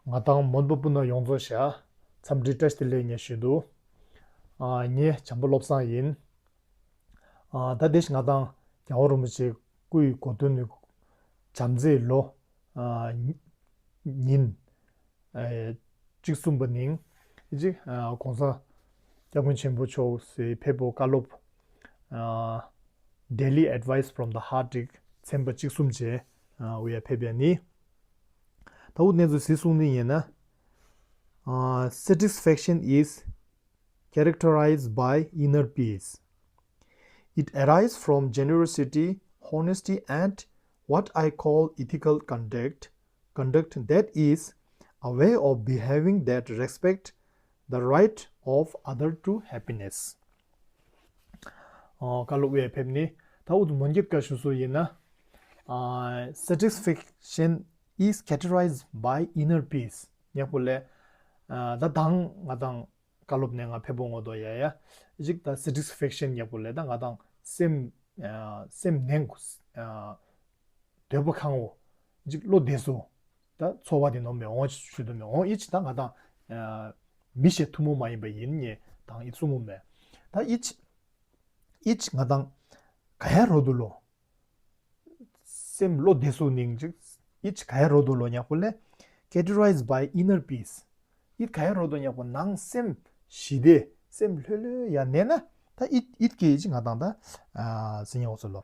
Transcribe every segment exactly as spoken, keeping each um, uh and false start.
ང་དང་མོན་པ་སྤུན་ཟླ་ཡོངས་རྫོགས་ཤ་འཚམས་འདྲི་བཀྲ་ཤིས་བདེ་ལེགས་ངས་ཞུ་འདུག་ཨ། ངས་བྱམས་པ་བློ་བཟང་ཡིན། ཨ། ད་དེ་ཞིག་ང་དང་རྒྱལ་བ་རིན་པོ་ཆེའི་སྐུའི་གོ་སྟོན་ནི་བྱམས་བརྩེའི་ལོ། ཨ། ཉིན། ཨ། གཅིག་གསུམ་པ་ནིང་གཅིག་ཨ། གོང་ས་སྐྱབས་མགོན་ཆེན་པོ་མཆོག་སི་ཕེབས་པོ་བཀའ་སློབ། ཨ། Daily Advice from the Heart ཅིག་ཚན་པ་གཅིག་གསུམ་བཅས། ཨ། འུ་ཡ་ཕེབས་ཡ་ནི། ད་འུ་གནས་ཚུལ་གཟིགས་གསུང་ནི་ཡིན་ན། ཨ། Satisfaction is characterized by inner peace. It arises from generosity, honesty, and what I call ethical conduct, conduct that is a way of behaving that respect the right of other to happiness. ཨ། བཀའ་སློབ་འུ་ཡ་ཕེབས་ནི། ད་འུ་ཚོ་མོན་གྱི་བཀའ་ཞུ་སུ་ཡིན་ན། ཨ། Satisfaction is characterized by inner peace. ཉག་པོ་ལས། ཨ། ད་དང་ང་དང་བཀའ་སློབ་ནས་ང་ཕེབས་པོ་ངོ་དོ་ཡ་ཡ། གཅིག་ད་Satisfaction ཉག་པོ་ལས་ད་ང་དང་སེམས། ཨ། སེམས་ནང་། ཨ། འདོད་པ་ཁེངས་པོ། གཅིག་བློ་བདེ་སོ། ད་ཚོར་བ་དེ་ནོར་མེད་འོང་ཞུ་དོ་མེད་འོང་ཨིད་ད་ང་དང་། ཨ། མི་ཞིག་ཐུན་མོང་མ་ཡིན་པ་ཡིན་ངེས་དང་ཨིད་གསུང་མོ་མེད། ད་ཨིད་ཨིད་ང་དང་ག་ཡ་རོ་དུ་ལོ། སེམས་བློ་བདེ་སོ་ནིང་གཅིག་ཨིད་ག་ཡ་རོ་དུ་ལོ་ཉག་པོ་ལས། Characterized by inner peace. ཨིད་ག་ཡ་རོ་དུ་ཉག་པོ་ནང་སེམས་ཞི་བདེ་སེམས་ལྷོད་ལྷོད་ཡ་ནས་ན། ད་ཨིད་ཨིད་ཀྱི་ཨིད་ང་དང་ད། ཨ། ཟིན་ཡ་འོ་སོ་ལོ།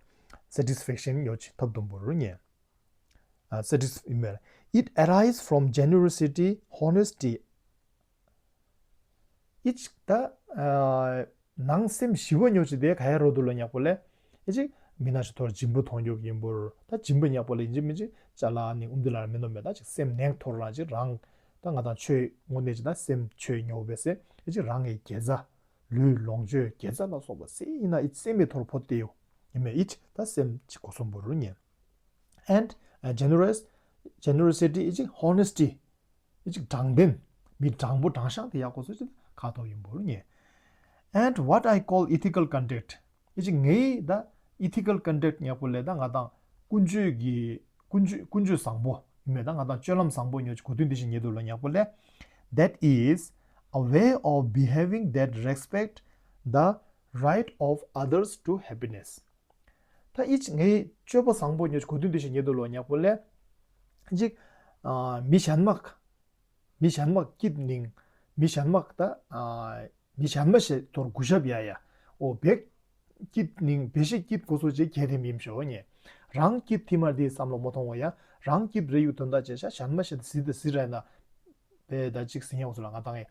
Satisfaction ཡོ་ཆི་ཐབས་དུམ་བུ་རུ་ཉེ། ཨ། Satis- ཨིན་མེད། It arises from generosity, honesty. ཨིད་ད། ཨ། ནང་སེམས་ཞི་བ་ཉོ་ཆི་དེ་ག་ཡ་རོ་དུ་ལོ་ཉག་པོ་ལས། ཨེ་ཅིག་མི་ན་ཞིག་ཐོར་སྦྱིན་པོ་མཐོང་རྒྱུ་ཡིན་པོར་ད་སྦྱིན་པོ་ཉག་པོ་ལས་ཡིན་ཅི་མི་ཅི་ཅ་ལག་ནི་ཨུམ་དི་ལ་མི་ནོ་མེད་ད་ཅིག་སེམས་ནང་ཐོར་རང་ཅིག་རང་ད་ང་དང་ཆོས་དངོས་གནས་ཅི་ད་སེམས་ཆོས་ཉོ་བས་སེ་ཨེ་ཅིག་རང་གི་དགེ་རྩ། ལུས་ལོངས་སྤྱོད་དགེ་རྩ་ལ་སོགས་པ་སེ་ཡིན་ན་ཨི་སེམས་མི་ཐོར་ཕོ་དེ་ཡོ། ཡིན་མེད་ཨི་ད་སེམས་ཅི་གོ་སོང་པོ་རུ་ཉན། And, uh, generous, generosity is honesty. ཨི་ཅིག་དྲང་བདེན། མི་དྲང་པོ་དྲང་ཤང་དེ་ཡག་པོ་སོ་ཅིག་ཁ་ཐོག་ཡིན་པོ་རུ་ཉན། And what I call ethical conduct. ཨི་ཅིག་ངའི་ད་ethical conduct ཉག་པོ་ལས་ད་ང་དང་ཀུན་སྤྱོད་ཀྱི་ཀུན་སྤྱོད་ཀུན་སྤྱོད་བཟང་པོ་ཡིན་མེད་ད་ང་དང་སྤྱོད་ལམ་བཟང་པོ་ཉོ་ཅིག་གོ་དུས་འདི་ཞིག་ཉེ་དུ་ལོ་ཉག་པོ་ལས། That is a way of behaving that respect the right of others to happiness. ད་ཨི་ཅིག་ངའི་སྤྱོད་པ་བཟང་པོ་ཉོ་ཅིག་གོ་དུས་འདི་ཞིག་ཉེ་དུ་ལོ་ཉག་པོ་ལས། ཅིག་ཨ། མི་གཞན་མ། མི་གཞན་མ་སྐྱིད་ནིང་། མི་གཞན་མ་ད། ཨ། མི་གཞན་མ་ཞེས་ཐོར་གུ་ཞབས་ཡ་ཡ། ཨོ་བེག་སྐྱིད་ནིང་བེ་ཤེ་སྐྱིད་གོ་སོ་ཅེ་གལ་ཏེ་མིན་ཤོ་ཉེ། རང་སྐྱིད་ཐི་མར་དེ་བསམ་བློ་མོ་ཐོང་བ་ཡ། རང་སྐྱིད་རེ་ཡུ་དོན་དག་ཅེ་ཤ་གཞན་མ་ཞེས་ཟི་ད་ཟི་ར་ན། བེ་ད་ཅིག་སི་ཉེ་འོ་སོ་ལ་ང་དང་ཨེ།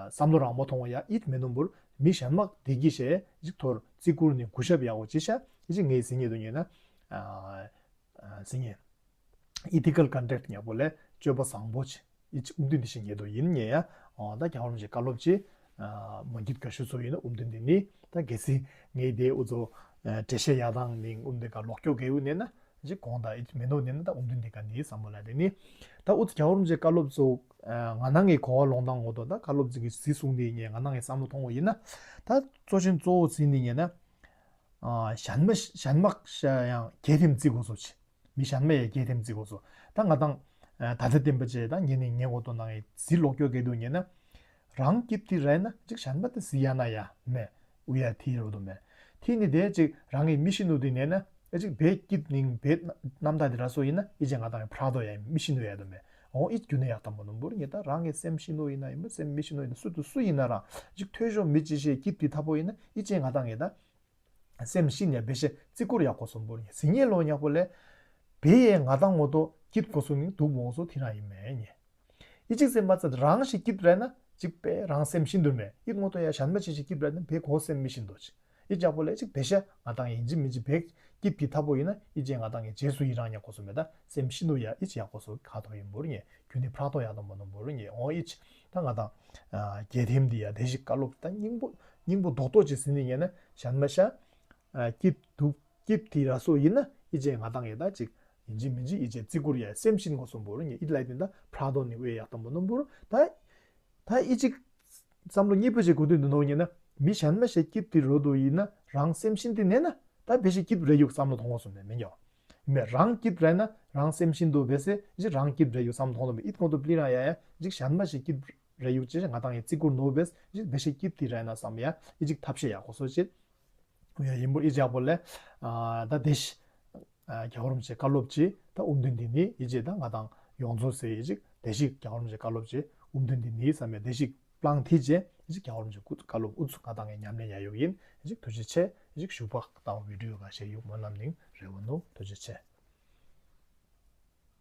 བསམ་བློ་རང་མོ་ཐོང་བ་ཡ་ཨིད་མེ་ནོམ་བུར་མི་གཞན་མ་དེ་གི་ཤེ་ཅིག་ཐོར་ཙི་ཀུར་ནི་གུ་ཞབས་ཡ་འོ་ཅེ་ཤ་ཅིག་ངའི་སི་ཉེ་དུ་ཉེ་ན། ཨ། ཨ། ཟེར་ཉེ། Ethical conduct ཉག་པོ་ལས་སྤྱོད་པ་བཟང་པོ་ཆེ། ཨི་ཅི་ཨུམ་དུན་དི་ཤེས་ཉེ་དོ་ཡིན་ཉེ་ཡ། ཨོ་ད་རྒྱལ་བ་རིན་པོ་ཆེ་བཀའ་སློབ་ཆེ། ཨ། མ་གིད་ཀ་ཤུ་ཚོ་ཡིན་ན་ཨུམ་དུན་དི་ནི། ད་གལ་སྲིད་ངའི་དེ་ཨུ་ཚོ། ཨ། འགྲེལ་བཤད་ཡ་དང་ནི་ཨུམ་དུན་ཀ་ལོག་ཀྱོག་གེ་ཨུ་ནེ་ན། ཅི་གོང་ད་ཨི་ཅི་མེ་ནོ་ནེ་ན་ད་ཨུམ་དུན་དི་ཀ་ནི་བསམ་བློ་ལ་དེ་ནི། ད་ཨུ་ཚོ་རྒྱལ་བ་རིན་པོ་ཆེ་བཀའ་སློབ་ཚོ། ཨ། ང་ནང་གི་གོ་བ་ལོང་དང་ངོ་དོ་ད་བཀའ་སློབ་ཚིག་གི་ཟི་གསུང་དི་ཉེ་ང་ནང་གི་བསམ་བློ་ཐོང་བ་ཡིན་ན། ད་གཙོ་ཆེན་གཙོ་བོ་ཟི་ནི་ཉེ་ན། ཨ། གཞན་མ་གཞན་མ་ཤ་ཡང་གེ་ཐེམ་ཙི་གོ་སོ་ཆེ། མི་གཞན་མ་ཡང་གེ་ཐེམ་ཙི་གོ་སོ། ད་ང་དང་། ཨ། ད་ལྟ་བསྟན་པ་ཅེ་ད་ཉེ་ནི་ཉེ་གོ་དོ་ནང་ཡི་ཟི་ལོག་ཀྱོ་གེ་དུ་ཉེ་ན། རང་སྐྱིད་དི་རེ་ན་ཅིག་གཞན་མ་དི་ཟི་ཡ་ན་ཡ་མེ། ཨུ་ཡ་ཐི་རོ་དོ་མེ། ཐི་ནི་དེ་ཅིག་རང་གི་མི་ཤི་ནུ་དི་ཉེ་ན། ཨེ་ཅིག་བེ་སྐྱིད་ནིང་བེ་རྣམ་ཐ་དི་ར་སོ་ཡིན་ན་ཨི་ཅེ་ང་དང་ཡི་ཕྲག་དོ་ཡ་མི་ཤི་ནུ་ཡ་དོ་མེ། འོ་ཨི་རྒྱུ་ནི་ཡག་དམ་པོ་ནོམ་བུར་ཉེ་ད་རང་གི་སེམས་ཤི་ནུ་ཡིན་ན་ཡིན་མ་སེམས་མི་ཤི་ནུ་ཡིན་ན་སུ་དུ་སུ་ཡིན་ན་རང་ཅིག་ཐོས་ཞོ་མི་ཅི་ཤེས་སྐྱིད་དི་ཐ་པོ་ཡིན་ན་ཨི་ཅེ་ང་དང་ཡི་ད། སེམས་ཤི་ནས་བེ་ཤེ་ཙི་ཀུར་ཡག་པོ་སོམ་པོར་ཉེ་ཟི་ཉེ་ལོ་ཉག་པོ་ལས། བེ་ཡེ་ང་དང་ངོ་དོ་སྐྱིད་གོ་སོ་ནི་དུག་མོ་སོ་ཐི་རང་ཡིན་མེ་ཉེ། ཨི་ཅིག་སེམས་པ་ཚ་རང་ཞིག་སྐྱིད་རེ་ན་ཅིག་པེ་རང་སེམས་ཤི་འདུར་མེ་ཨི་ངོ་དོ་ཡ་གཞན་མ་ཅི་ཞིག་སྐྱིད་རེ་ན་བེ་གོ་སེམས་མི་ཤི་འདོ་ཅི། ཨི་ཅག་པོ་ལས་ཅིག་བེ་ཤ་ང་དང་ཡིན་ཅི་མིན་ཅི་བེ་སྐྱིད་ཀྱི་ཐ་པོ་ཡིན་ན་ཨི་ཅེ་ང་དང་ངེ་རྗེས་སུ་ཡི་རང་ཉག་གོ་སོ་མེ་ད་སེམས་ཤི་འདུ་ཡ་ཨི་ཅི་ཡག་གོ་སོ་ཁ་ཐོ་ཡིན་པོར་ཉེ་རྒྱུ་ནི་ཕྲག་དོ་ཡག་དོ་མོ་ནོམ་བོར་ཉེ་འོ་ཨི་ཅི་ད་ང་དང་། རྒྱལ་ཐེམ་འདི་ཡ་དེ་ཞིག་བཀའ་སློབ་ད་སྙིང་པོ་སྙིང་པོ་རྡོག་རྡོག་ཅིག་ཟིན་ནི་ཉེ་ན་གཞན་མ་ཤ། སྐྱིད་སྡུག་སྐྱིད་དེ་ར་སོ་ཡིན་ན་ཨི་ཅེ་ང་དང་ཡེ་ད་ཅིག་ཡིན་ཅི་མིན་ཅི་ཨི་ཅེ་ཙི་ཀུར་ཡ་སེམས་ཤིན་གོ་སོ་བོར་ཉེ་ཨི་ལའི་དེ་ད་ཕྲག་དོག་ནི་ཝེ་ཡག་དང་པོ་ནོ་བོར་ད། ད་ཨི་ཅིག་བསམ་བློ་གཉིས་པོ་ཅིག་གོ་དུས་འདི་ནོ་ཉེ་ན་མི་གཞན་མ་ཞིག་སྐྱིད་དེ་རོ་དོ་ཡིན་ན་རང་སེམས་ཤིན་དེ་ནེ་ན་ད་བེ་ཞིག་སྐྱིད་རེ་ཡུག་བསམ་བློ་ཐོང་གོ་སོ་ནེ་མི་ཉོ། མེད་རང་སྐྱིད་རེད་ན་རང་སེམས་ཤིན་ཏུ་བེ་སེ་ཅིག་རང་སྐྱིད་རེད་ཡོད་བསམ་མཐོང་ལོ་མེད་ཨིད་ཀོང་དུ་པི་ལི་རང་ཡ་ཡ་ཅིག་གཞན་མ་ཞིག་སྐྱིད་རེད་ཡོད་ཅེས་ང་དང་ཡི་ཙི་ཀུར་ནོ་བེ་སེ་ཅིག་བེ་ཤེ་སྐྱིད་དི་རེད་ན་བསམ་ཡ་ཨི་ཅིག་ཐབས་ཤེས་ཡག་གོ་སོ་ཅིག་ཡིན་པོ་ཨི་ཅག་པོ་ལས་ད་དེ་ཤི་རྒྱལ་བ་རིན་པོ་ཆེ་བཀའ་སློབ་ཅིག་ད་ཨུམ་དོན་འདི་ནི་ཡི་ཅིག་ད་ང་དང་ཡོངས་རྫོགས་སེ་ཡི་ཅིག་དེ་ཞིག་རྒྱལ་བ་རིན་པོ་ཆེ་བཀའ་སློབ་ཅིག་ཨུམ་དོན་འདི་ནི་བསམ་ཡ་དེ་ཞིག་པླང་ཐི་ཅེ་ཡི་ཅིག་རྒྱལ་བ་རིན་པོ་ཆེ་སྐུ་བཀའ་སློབ་ཨུ་ཚུགས་ང་དང་ངའི་ཉམས་ལེན་ཡ་ཡོག་ཡིན་ཡི་ཅིག་ཐུགས་རྗེ་ཆེ་ཡི་ཅིག་ཞུ་བག་དང་བི་ཌི་ཡོ་ག་ཤེ་ཡོག་སྨོན་ལམ་ནིང་རེ་བ་ནུ་ཐུགས་རྗེ་ཆེ།